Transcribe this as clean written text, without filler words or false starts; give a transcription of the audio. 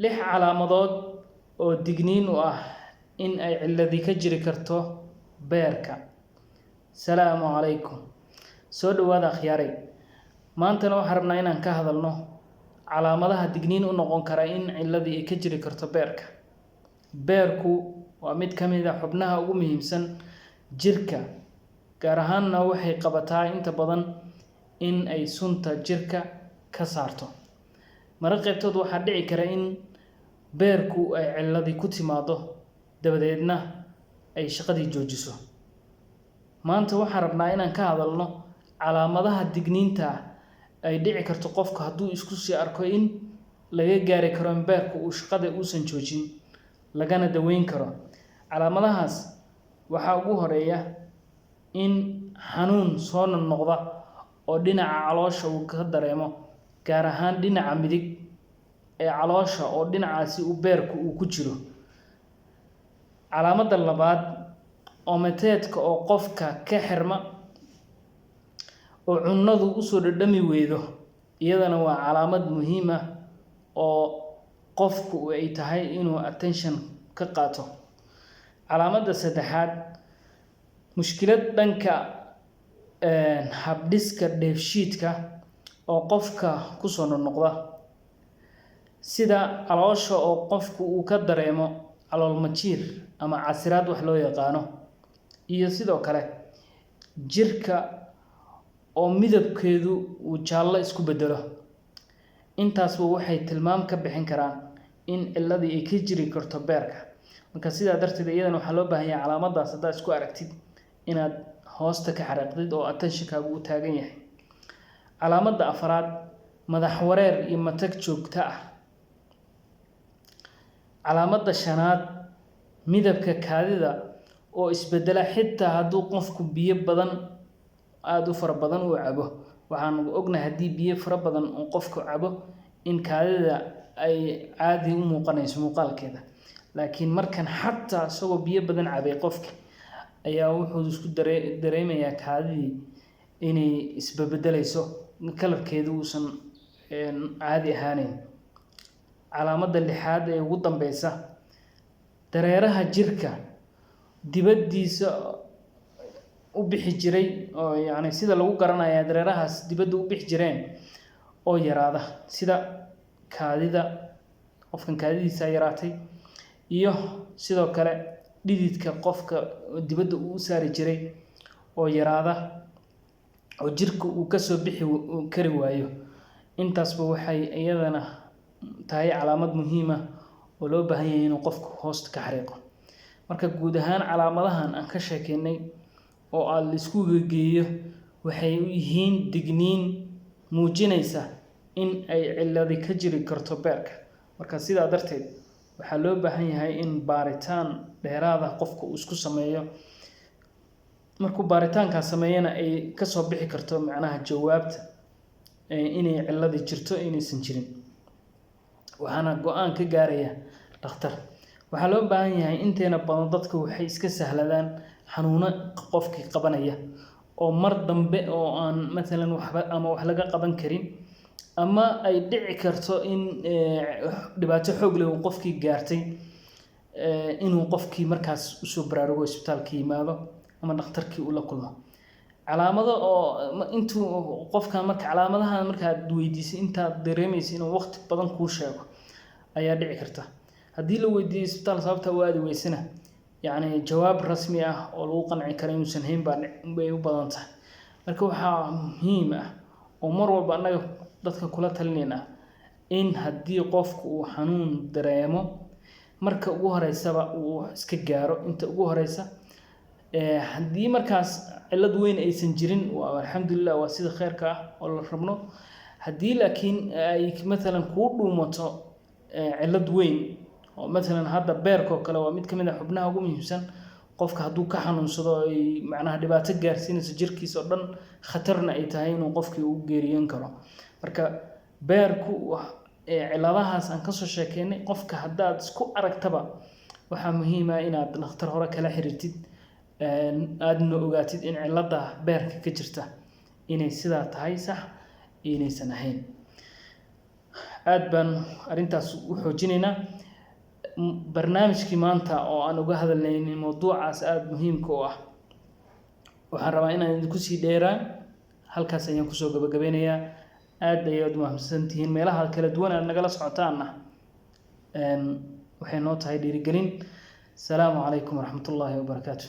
Lix calaamadood oo digniin u ah in ay cilladi ka jiri karto beerka. Salaamu calaykum. Soo dhawaada, akhyaaray. Maantana waxaan rabnaa inaan ka hadalno calaamadaha digniin u noqon kara in cilladii ay ka jiri karto beerka. Beerku waa mid ka mid ah xubnaha ugu muhiimsan jirka, gaar ahaanna waxay qabataa inta badan in ay sunta jirka ka saarto. Mararka qaybtood waxaa dhici kara in beerku ay cilladii ku timaado, dabadeedna ay shaqadii joojiso. Maanta waxaan rabnaa inaan ka hadalno calaamadaha digniinta ah ay dhici karto qofku hadduu isku sii arko in laga gaari karo in beerku uu shaqada uusan joojin, lagana daweyn karo. Calaamadahaas waxaa ugu horeeya in xanuun soo noqnoqda oo dhinaca caloosha uu ka dareemo, gaar ahaan dhinaca midig ee caloosha oo dhinacaasi uu beerku uu ku jiro. Calaamadda labaad, ometeedka oo qofka ka xirma oo cunnadu usoo dhadhami weydo, iyadana waa calaamad muhiim ah oo qofku ay tahay inuu attention ka qaato. Calaamadda saddexaad, mushkilad dhanka habdhiska dheefshiidka oo qofka kusoo noqnoqda, sida caloosha oo qofku uu ka dareemo calool majiir ama casiraad wax loo yaqaano, iyo sidoo kale jirka oo midabkeedu uu jaallo isku beddelo. Intaasba waxay tilmaam ka bixin karaan in cilladii ay ka jiri karto beerka. Marka sidaa darteed iyadana waxaa loo baahan yahay calaamadaas haddaad isku aragtid inaad hoosta ka xariiqdid oo attention-kaagu uu taagan yahay. Calaamadda afraad, madax wareer iyo matag joogto ah. Calaamadda shanaad, midabka kaadida oo isbeddela xitaa hadduu qofku biyo badan aada u fara badan uu cabo. Waxaan ognahay haddii biyo fara badan uu qofku cabo in kaadida ay caadi u muuqanayso muuqaalkeeda, laakiin markan xataa isagoo biyo badan cabay qofki ayaa wuxuu isku dareemayaa kaadidii inay isbedbedelayso, kalarkeedu uusan caadi ahaaneyn. Calaamadda lixaad ee ugu dambeysa, dareeraha jirka dibaddiisa u bixi jiray oo yacni sida lagu garanaya dareerahaas dibadda u bixi jireen oo yaraada, sida kaadida, qofkan kaadidiisa yaraatay, iyo sidoo kale dhididka qofka dibadda uu u saari jiray oo yaraada oo jirka uu kasoo bixi kari waayo. Intaasba waxay iyadana tahay calaamad muhiim ah oo loo baahan yahay inuu qofku hoosta ka xariiqo. Marka guud ahaan calaamadahan aan ka sheekeynay oo aad la isku geeyo waxay u yihiin digniin muujinaysa in ay cilladi ka jiri karto beerka. Marka sidaa darteed waxaa loo baahan yahay in baaritaan dheeraad ah qofka uu isku sameeyo. Markuu baaritaankaas sameeyana ay kasoo bixi karto macnaha jawaabta inay cilladi jirto, inaysan jirin, waxaana go'aan ka gaaraya dhakhtar. Waxaa loo baahan yahay, inteena badan dadka waxay iska sahladaan xanuuno qofkii qabanaya oo mar dambe oo aan matalan waxba ama wax laga qaban karin, ama ay dhici karto in dhibaato xoog leh uu qofkii gaartay inuu qofkii markaas usoo baraarugo, isbitaalka yimaado ama dhakhtarkii uu la kulmo. Calaamado oo intuu qofkan marka calaamadahan markaad weydiisay intaad dareemaysa inuu waqti badan kuu sheego ayaa dhici karta. Haddii la weydiiyo isbitaal sababta u aadi weysana, yacni jawaab rasmi ah oo lagu qanci karo inuusan hayn baa bay u badan tahay. Marka waxaa muhiim ah oo mar walba annaga dadka kula talinaynaa in haddii qofku uu xanuun dareemo, marka ugu horeysaba uu iska gaaro inta ugu horeysa. Haddii markaas cillad weyn aysan jirin, waa alxamdulilah, waa sida kheyrka ah oo la rabno. Haddii laakiin ay matalan kuu dhuumato cillad weyn oo matalan hadda beerka oo kale waa mid ka mid ah xubnaha ugu muhiimsan, qofka hadduu ka xanuunsado ay macnaha dhibaato gaarsiinayso jirkiisa oo dhan, khatarna ay tahay inuu qofkii u geeriyoon karo. Marka beerku cilladahaas aan kasoo sheekeynay, qofka haddaad isku aragtaba waxaa muhiim ah inaad dhakhtar hore kala xiriirtid, aadna ogaatid in cilladda beerka ka jirta inay sidaa tahay sax inaysan ahayn. Aad baan arrintaas u xoojinaynaa. Barnaamijkii maanta oo aan uga hadalnaynay mowduucaas aada muhiimka u ah, waxaan rabaa inaan idinku sii dheeraan, halkaas ayaan kusoo gabagabeynayaa. Aad ayaad mahadsantihiin. Meelaha kala duwan aad nagala socotaanna waxay noo tahay dhiirigelin. Asalaamu calaykum waraxmatullaahi wabarakaatu.